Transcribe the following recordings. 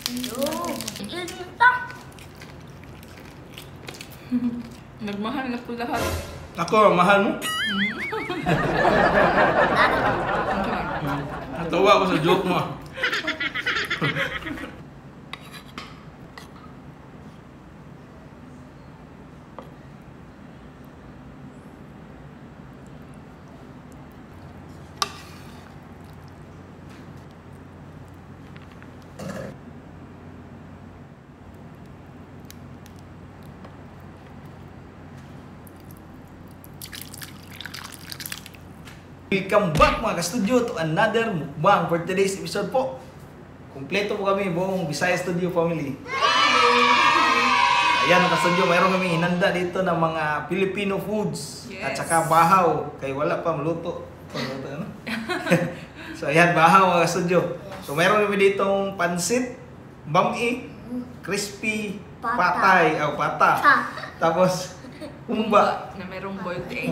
Oh, ta. Nagmahal na po lahat. Ako, mahal mo? Natawa ako sa joke mo. Welcome back mga ka-studio to another mukbang for today's episode po. Kompleto po kami buong Bisaya Studio family. Ayan mga ka-studio, mayroon kami hinanda dito ng mga Filipino foods. Yes. At saka bahaw, kay wala pa maluto. Maluto, ano? So ayan, bahaw mga ka-studio. So mayroon kami ditong pansit, bami, crispy, Pata. patay, oh, pata. Tapos humba. Na merong boiled egg.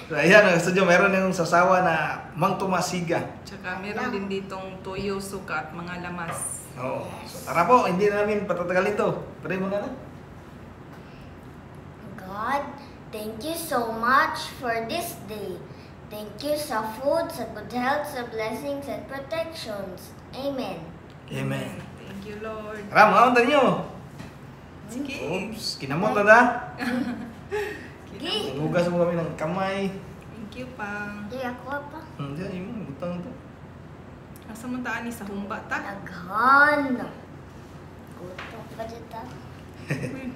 So ayan, mga ka-studio, mayroon yung sasawa na Mang Tomasiga. Tsaka meron din ditong toyo, suka at mga lamas. Oo. So tara po, hindi na namin patatagalin to. Pray mo na na. God, thank you so much for this day. Thank you sa food, sa good health, sa blessings and protections. Amen. Amen. Thank you, Lord. Tara, mga unta niyo. Sige. Oops, kinamot na na. Gi. Hugas mo kami ng kamay. Thank you, Pang. Di ako pa. Hindi, yung butang to. Asa man taan ni sa humba ta? Daghan. Gutom pa dito. Uy,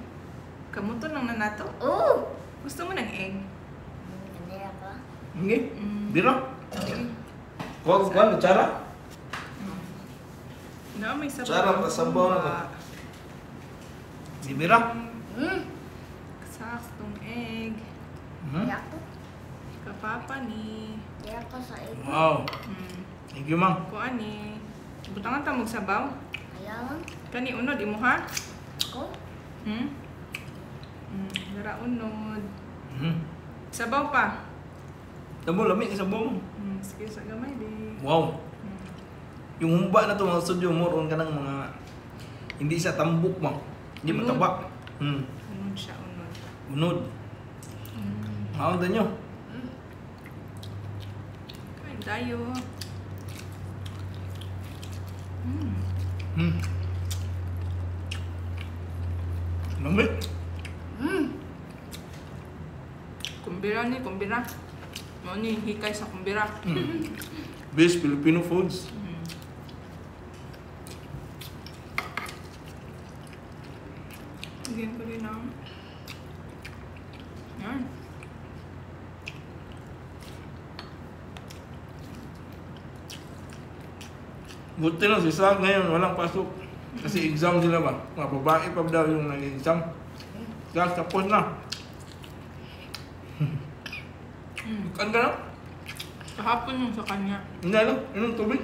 kamuto lang na nato. Oh! Gusto mo ng egg? Hindi ako. Hindi. Mm. Biro. Sige. Kuha, kuha, kutsara. Na, may sabaw. Sarap, sabaw na to. Di bira. Saktong egg. Di ako. Kapapa ni. Di ako sa egg. Wow. Thank you, ma'am. Kuan ni. Butangan ta mo sabaw. Kailangan Kani unod imo ha? ko. Hmm? Dara unod. Sabaw pa. Tamo, lami sabaw mo. Sige sa gamay di. Wow. Yung humba na to mga studio, moron ka ng mga hindi siya tambok mo. Hindi Unod. mataba. Unod siya, unod. Unod. Maon nyo. Kain tayo. Lami. Kumbira ni, kumbira. Mao ni hikay sa kumbira. Best Filipino foods. Bigyan ko din ng... Yan. Buti lang si Zach ngayon, walang pasok. Kasi exam sila ba? Mga babae pa daw yung nag-exam. Zach, tapos na. Kan ka na? Kahapon yung sa kanya. Hindi alam, inom tubig.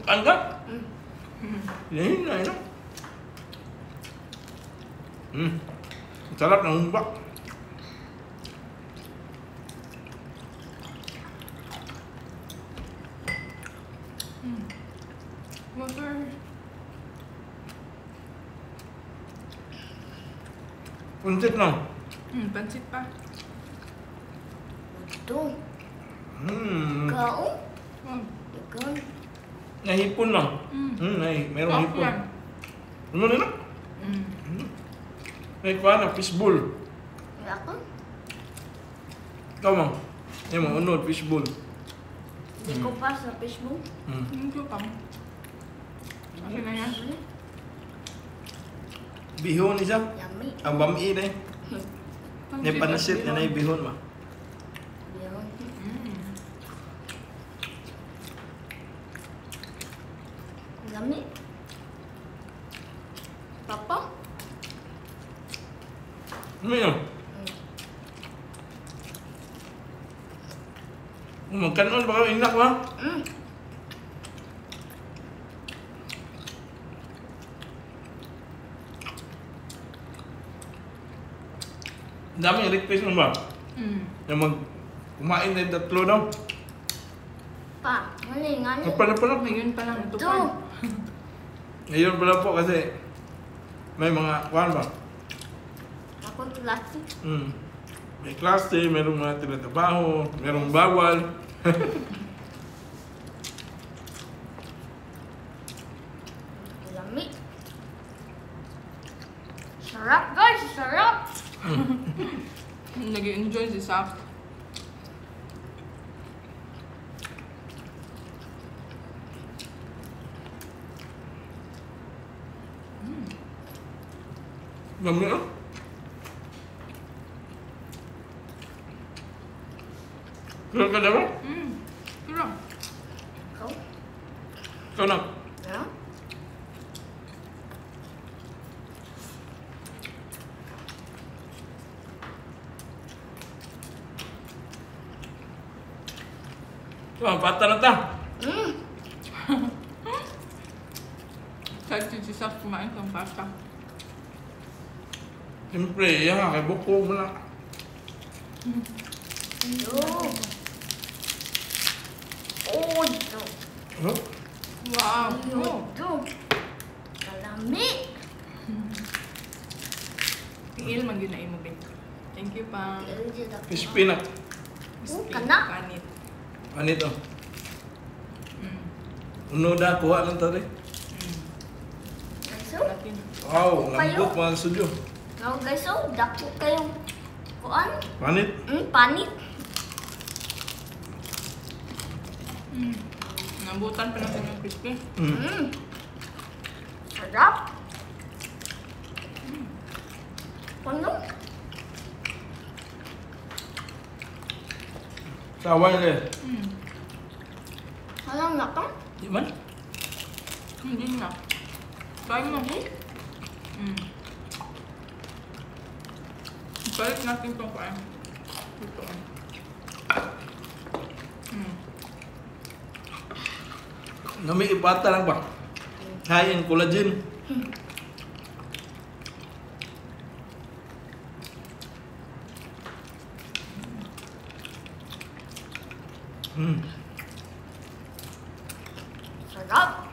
Kan ka? Hindi na, inom. Sarap ng humba. Water. Pansit lang. Pansit pa. Ito. Kaon? Oh. Ikaw. Nahipon lang. Merong Off hipon. yan. Ano nila? May kuha na, fishbowl. Ako? Ikaw, ma'am. Yan, mga unod, fishbowl. Hindi ko pa sa fishbowl. Thank you, Pam. Okay na yan. Bihon isa. Yummy. Ang bami na eh. May pansit na na bihon ma. Bihon. Yummy. Papa? Ano yun? Magkanon ba kayo inak ma? Daming request mo ba? Na mag kumain na yung tatlo daw. Pa, ano yung ano? Ano pa lang? Ngayon pa lang ito Ito. pa. Ngayon pa lang po kasi may mga, kuhan ba? Ako klase. May klase, merong mga tinatrabaho, merong bawal. Lami. Sarap guys, sarap. Nag-enjoy si Sak. Lami ah. Pero ka na ba? Pero, Ikaw? Ikaw na. Yeah? Oh, bata na ta. Kahit si Sak kumain ng pasta. Siyempre, yan, kay buko mo na. Oh. Oh, ito. Huh? Wow! Oh. Ito. Kalami. Tiil man yun na imo, babe. Thank you pa. Crispy na. Oh, kana. Panit. Panit oh. Uno na, kuha lang tayo. Guys, oh. Natin. Wow, lambot mga studio. Now guys, oh, dako kayong kuan. Panit. Panit. Nabutan pa natin ng crispy. Sarap. Ano? Saway na eh. Alam na pa? Di man? Hindi na. Try mo. Balik natin itong kuan. Ito. Nami ipata lang ba? High in collagen. Sarap.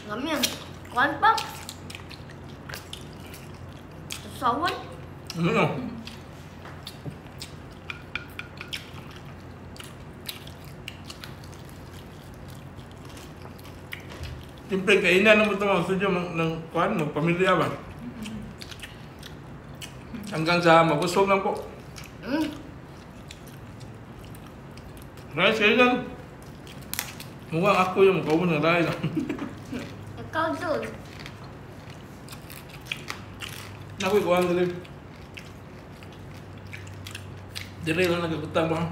Lami ang kuan pa. Saway. Ano no? Siyempre, kainan naman ito mga studio ng kuan, ng pamilya ba? Hanggang sa mabusog lang po. Rice, kainan. Mukhang ako yung mukha ng rice. Ikaw doon. Nakuy, kuhan dali. Dili lang nagkakutang ba?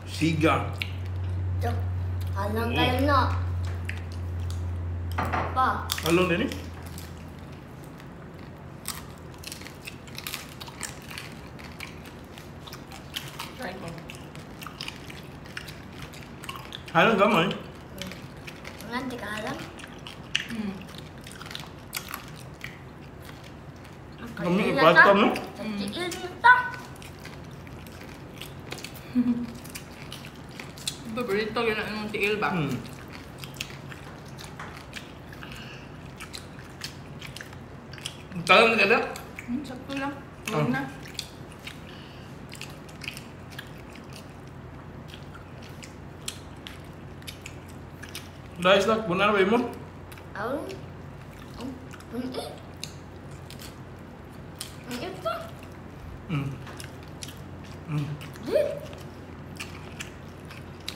Siga. Ito. Alam kayo na. Pa. Alon din eh. Try ko. Halong gamay. Nga, di ka alam. Kami ipata mo. Sa tiil na ta. Paborito yun ang imong tiil ba? Talang ka na? Sakto lang. Huwag na. Rice lang, muna na ba mo? Aw. Ang ito. Di.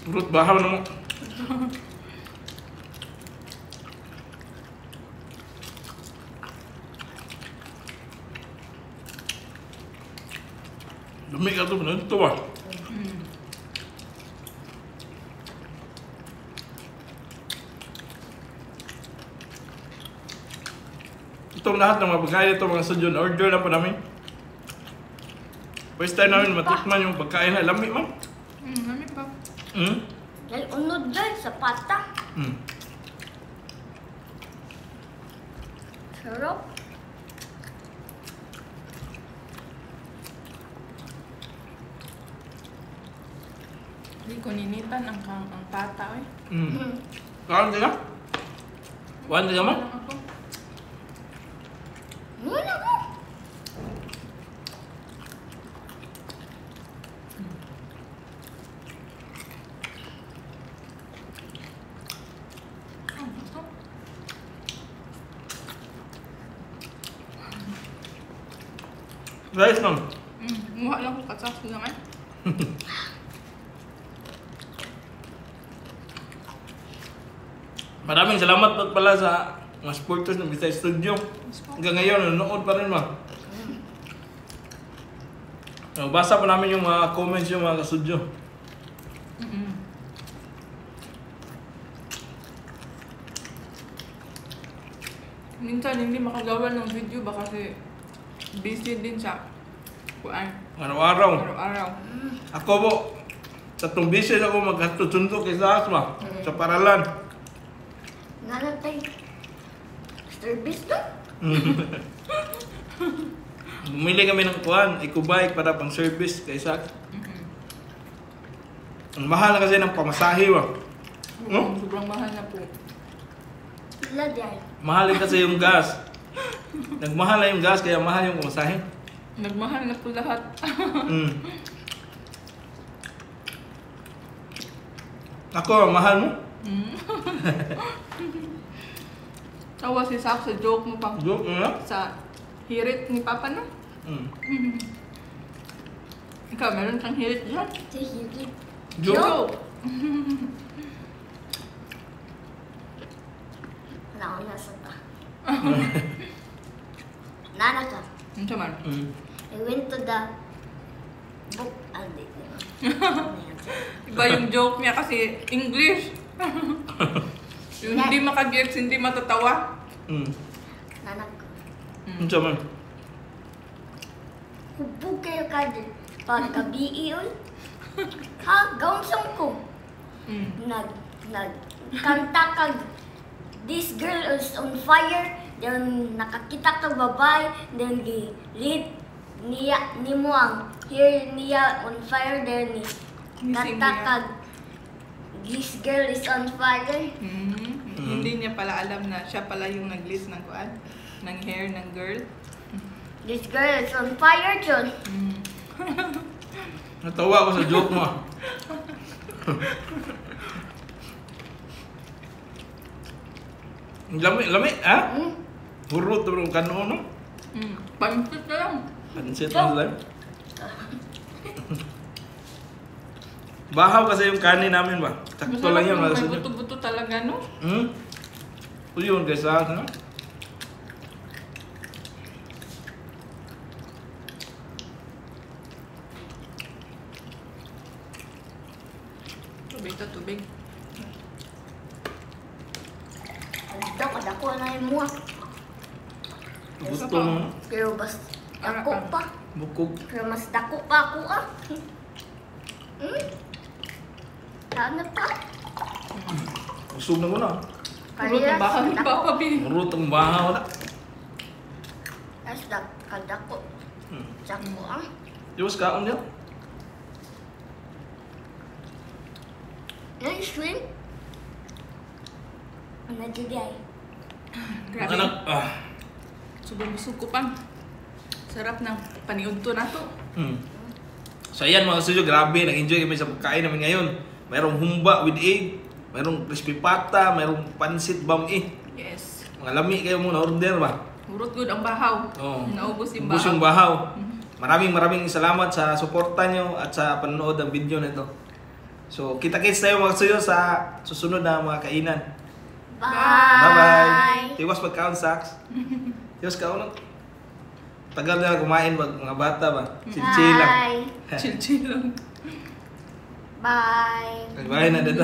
Fruit bahaw na mo. Dumi ka ito, ito ba? Itong lahat ng mga pagkain ito mga studio, order na po namin. First time namin matikman yung pagkain na lami man. Lami pa. Dahil unod dahil sa pata. Sarap. Hindi ko ninitan ang pata eh. Kaon ka? Kuan ka mo? Wala ko. Rice ma'am. Muha lang ko katsak lang eh. Maraming salamat po pala sa mga supporters ng Bisaya Studio. Hanggang ngayon, nanonood pa rin ma'am. Basa pa namin yung mga comments yung mga ka-studio. Minsan hindi makagawa ng video ba kasi busy din sa kuan. Araw-araw. Araw-araw. Ako po, 3 beses ako magkatutundo kay sa asma, sa paralan. Nga tayo. Service to? Bumili kami ng kuan, eco-bike para pang service kay Sak. Ang mahal na kasi ng pamasahe ba? No? Sobrang mahal na po. Sila dyan. Mahal din kasi yung gas. Nagmahal na yung gas kaya mahal yung pamasahe. Nagmahal na po lahat. Ako, mahal mo? Tawa si Sak sa joke mo pa. Joke mo na? Sa hirit ni Papa, no? Ikaw, meron kang hirit dyan? Sa hirit? Joke? Joke! Nauna sa ta. Nana ka. Ano man? I went to the book. Ah, di. Iba yung joke niya kasi English. Yung hindi makagets, hindi matatawa. Nanak ko. Ano man? Hubog kayo ka dyan. Pagkabi yun. Ha? Gawnsong ko. Nag-kanta kag this girl is on fire. Then nakakita ka babae. Then gi-lead niya ni mo ang here niya on fire. Then ni kanta kag this girl is on fire. Hindi niya pala alam na siya pala yung nag-list ng kuan, ng hair ng girl. This girl is on fire, John. Natawa ako sa joke mo. Lami, lami, ha? Hurot bro, kano no? Pansit na lang. Pansit na lang. Bahaw kasi yung kanin namin ba? Sakto lang yun. May buto-buto talaga, no? Yun, kaysa, ano? Tubig to, tubig. Dako, dako na yung mga. Gusto mo? Pero bas, dako pa. Bukog. Pero mas dako pa ako, ah. Ano pa? Busog na ko na. Urot ang bahaw ni Papa B. Urot ang bahaw na. As kadako. Dako, ah. Diyos, kaon niya. Ano yung shrimp? Ano dyan ay? Grabe. Anak, ah. Sobrang busog ko pa. Sarap ng paniudto na to. So ayan mga studio, grabe. Nag-enjoy kami sa pagkain namin ngayon. Mayroong humba with egg, mayroong crispy pata, mayroong pansit bami. Yes. Mga lami kayo muna order ba? Urot good ang bahaw. Oo. Naubos yung Ubos bahaw. yung bahaw. Maraming maraming salamat sa suporta nyo at sa panonood ng video na ito. So kita-kits tayo mga studio sa susunod na mga kainan. Bye! Bye-bye! Tiwas pagkaon, Saks. Tiwas kaon. Tagal na kumain pag mga bata ba? Chill-chill lang. Bye! Chill-chill lang. Bye! Bye na dito.